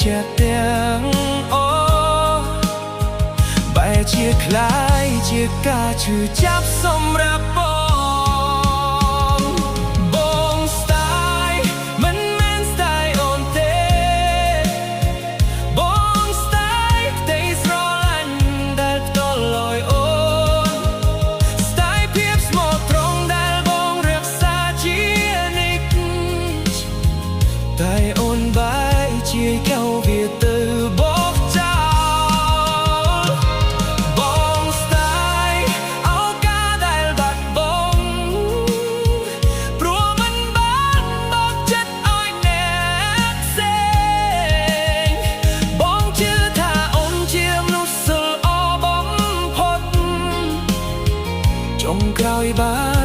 ជាទាំងអស់បែរជាក្លាយជាការឈឺចាប់សម្រាប់បងបង style មិនមែន style អូនទេបង style ក្តីស្រឡាញ់ដែលផ្ដល់ឲ្យអូន style ភាពស្មោះត្រង់ដែលបងរក្សាជានិច្ចតែអូនបែរជាយកវាទៅបោះចោលបង style ឱកាសដែលបាត់បង់ព្រោះមិនបានបោកចិត្តឲ្យអ្នកផ្សេងបងជឿថាអូនជាមនុស្សល្អបំផុត ចុងក្រោយបាន